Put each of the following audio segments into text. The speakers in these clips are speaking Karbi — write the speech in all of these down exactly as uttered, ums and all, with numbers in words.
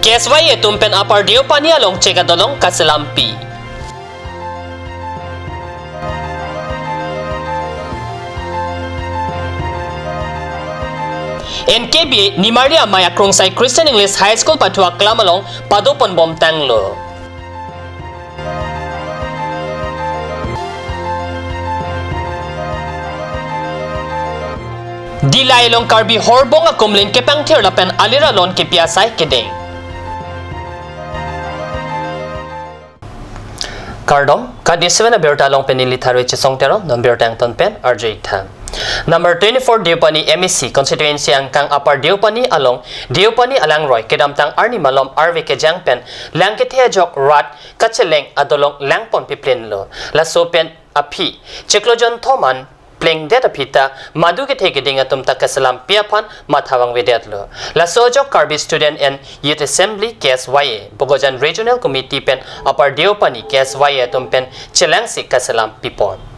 K S Y A atum pen Upper Deopani along chek adolong kaselampi. N K B A Nimarli Amei akrungsai Christian English High School pathu aklam along padoponbom tanglo. Dillai along Karbi Horbong akumlin kepangthir lapen aliralon kepi asai kedeng. Kardom, Kat News seven abirta along pen neli Tharve Chesong Teron, non birta angton pen arju-ik tha. Number twenty-four Deopani M A C constituency angkang Upper Deopani along Deopani alangroi kedamtang arni malom arve kejang pen lang kethe ajok rat kacheleng adolong langpon piplinlo. Laso pen aphi chiklo jon thom an plengdet aphi ta madu kethe keding atum ta kaselampi aphan matha vangvedetlo. Laso ajok Karbi Student and Youth Assembly, K S Y A, Bokajan Regional Committee pen Upper Deopani K S Y A atum pen chelangsi kaselampipon.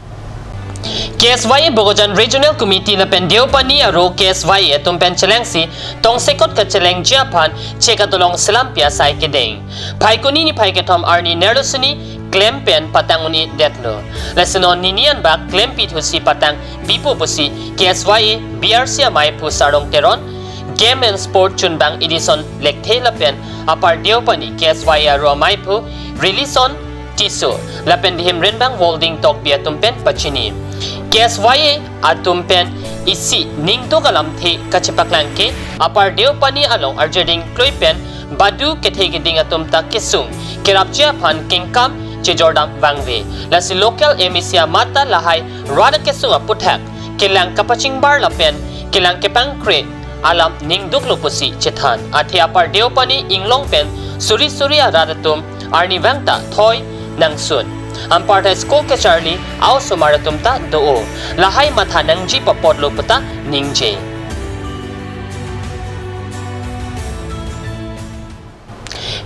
K S Y A Bokajan Regional Committee lapen Deopani aro K S Y A atum pen chelangsi tongsekot kachelengji aphan chek adolong selampi asai kedeng. Phaikuni niphai kethom arni nerlo sini klem pen patang un-edetlo. Lasi non nini anbak klem pithusi patang bipo pusi K S Y A B R C ameiphu Sarlong Teron, Game and Sport chunbang Edison Lekthe lapen Upper Deopani K S Y A aro ameiphu Rilison Tisso lapen Dihim Rinbang Wolding Tokbi atum pen pachini. K S Y A atum pen isi ningduk alamthe kachepaklang ke Upper Deopani along arjeding klui pen badu kethe keding atum ta kesung kerapji aphan kengkam chejordam vangve. Lasi local M A C amat ta lahai rat akesung aputhak kelang kapachingbar lapen kelang kepangkre alam ningduklo pusi chethan. Athe Upper Deopani inglong pen suri suri arat atum arnivang ta thoi nangsun. Anparta school kacharli a-osomar atum ta do-o. Lahai matha nangji papotlo puta ningje.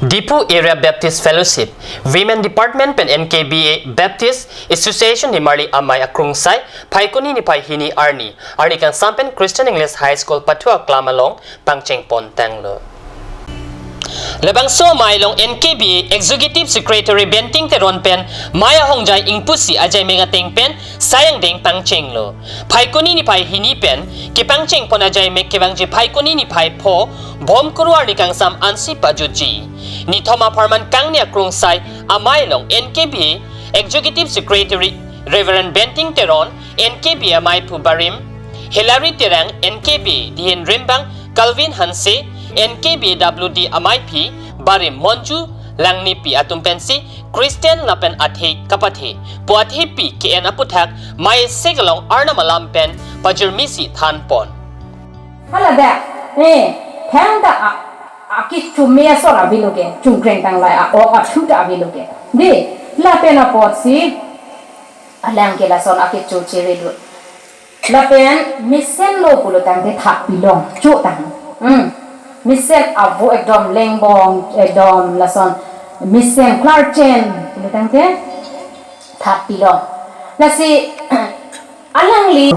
Diphu Area Baptist Fellowship, Women Department pen N K B A Baptist Association Nimarli Amei akrungsai Phaikuni niphai hini arni, arni kangsam pen Christian English High School pathu aklam along pangchengpon tanglo. Labangso amei along N K B A Executive Secretary Benting Teron pen mei ahongjai ingpusi ajaimeng ateng pen sai angdeng pangchenglo. Phaikuni niphai hini pen kepangchengpon ajaimeng kevangji Phaikuni niphai pho Bhomkuru arni kangsam ansi pajutji. Nithom apharman kangni akrungsai amei along N K B A Executive Secretary Reverend Benting Teron, N K B A ameiphu barim Hilary Terang, N K B A Dihim Rinbang Calvin Hanse, N K B A W D ameiphi barim Monju Langnipi atum pensi Christian lapen athe kapathe pu athepi ke-en aputhak mei sek along Arnam alam pen pajirmisi thanpon. Hala dak, eh, thangta a, a kecho me asor avelo ke, chungkreng tanglai a-ok athu ta avelo ke. Dei, lapen apotsi, alang ke lason akecho cherelut. Lapen mesenlo pulo tangte thap pilong, cho tang. Hmm. Mesen avo ekdom lengbong, ekdom lason mesen klarchen pulo tangte thap pilong. Lasi alangli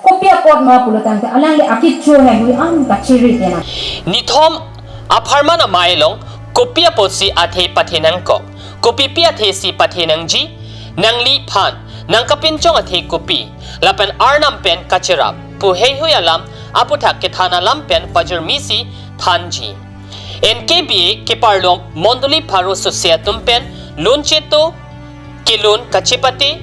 kopi apot ma pulo tangte alangli akecho heihui an kachere kena. Nithom apharman amei along kopi apotsi athe pathe nangkok, kopipi athesi pathe nangji, nangliphan nangkapinchong athe kopi, lapen Arnam pen kacherap pu heihui alam aputhak kethan alam pen pajirmisi thanji. N K B A keparlo mondoli pharo sose atum pen lun cheto, kelun kachepate,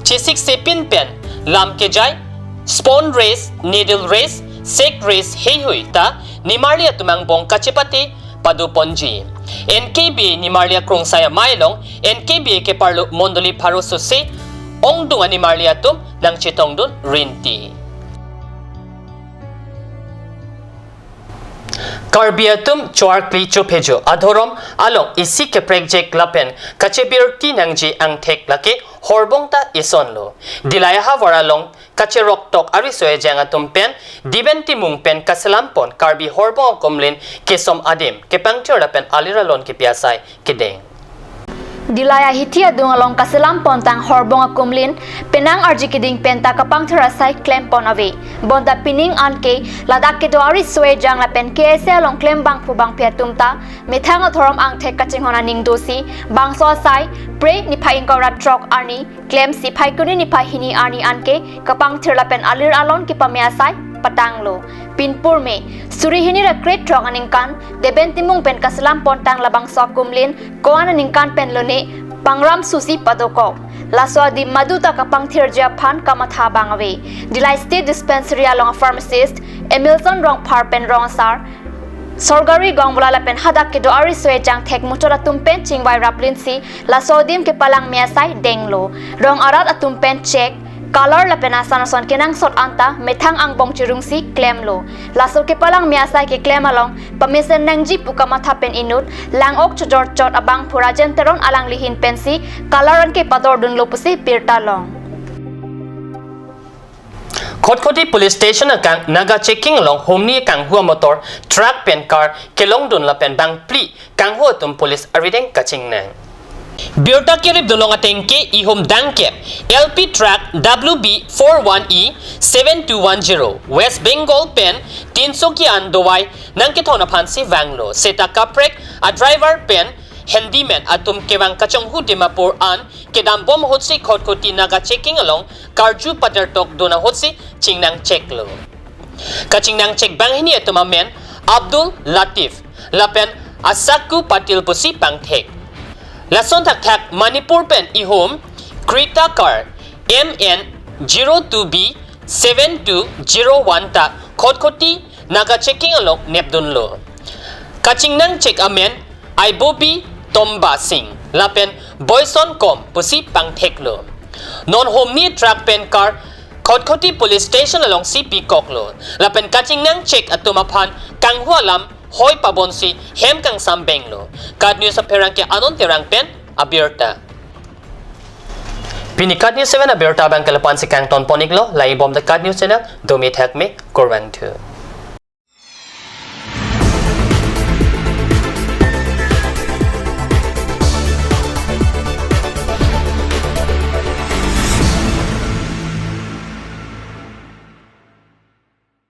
chesik sepin pen lam kejai, spoon race, needle race, sack race heihui ta nimarli atum angbong kachepate padoponji. N K B A nimarli akrungsai amei along N K B A keparlo mondoli pharo sose ongdung animarli atum nangchetongdun rinti. Karbi atum choarkli chophejo adhorom along isi keprekjek lapen kachebirti nangji angthek lake horbong ta isonlo. Dillai ahavar along kacheroktok ariso ejang atum pen Diben Timung pen kaselampon Karbi horbong akumlin kesom adim kepangthir lapen aliralon kepi asai kedeng. Dillai ahithi adung along kaselam pontang horbong akumlin penang arji keding penta kapangthir asai klem pon ave. Bonta pining anke ladak kedo ariso ejang lapen K S A along klem bangphu bangphi atum ta methang adhorom angthek kachinghon aning dosi bangso asai Phre niphai ingkoi ra throk arni klemsi Phaikuni niphai hini arni anke kapangthir lapen alir alon kepame asai patanglo. Pinpur me suri hini ra krethrok aningkan Deben Timung pen kaselam pontang labangso akumlin ko-an aningkan pen lone pangram susi padokok. Laso adim maduta kapangthirji aphan kamatha abang ave. Dillai State Dispensary along pharmacist Emilson Rongphar pen rong asar sorgari gongbola lapen hadak kedo ariso ejang thek muchot atum pen chingvai raplinsi laso adim kepalang me asai denglo. Rong arat atum pen chek, color lapen asan ason kenangsot anta methang angbong chirungsi klemlo. Laso kepalang me asai keklem along pamesen nangji pu kamatha pen inut lang-ok chojor chot abangphu Rajen Teron alangli ahin pensi color anke padordunlo pusi birta long. Khatkhati Police Station akang Naga checking along humni kanghu amotor truck pen car kelongdun lapen bangphli kanghu atum police arideng kachingnang. Birta keripdun long ateng ke ihum dangkep L P truck W B four one E seven two one zero West Bengal pen Tinsukia an dovai nangkethon aphansi vanglo. Seta kaprek a driver pen handyman atum kevang kachonghu Dimapur an kedambom ahutsi Khatkhati Naga checking along karju padertokdun ahutsi chingnang cheklo. Kachingnang chek banghini atum amen Abdul Latif lapen Asaku Patil pusi pangthek. Lason thakthak Manipur pen ihum Creta car M N zero two B seven two zero one ta Khatkhati Naga checking along nepdunlo. Kachingnang chek amen Aibobi Tomba Singh lapen Boyson Kom pusi pangtheklo. Non humni truck pen car Khatkhati Police Station alongsi pikoklo. Lapen kachingnang chek atum aphan kanghu alam hoi pabonsi hem kangsam benglo. KAT News apherangke Anon Terang pen abirta. Pini KAT News seven abirta abang ke lapu-ansi kangton pon-iklo, langdunbom the KAT News channel, domi thakme, kurvangthu.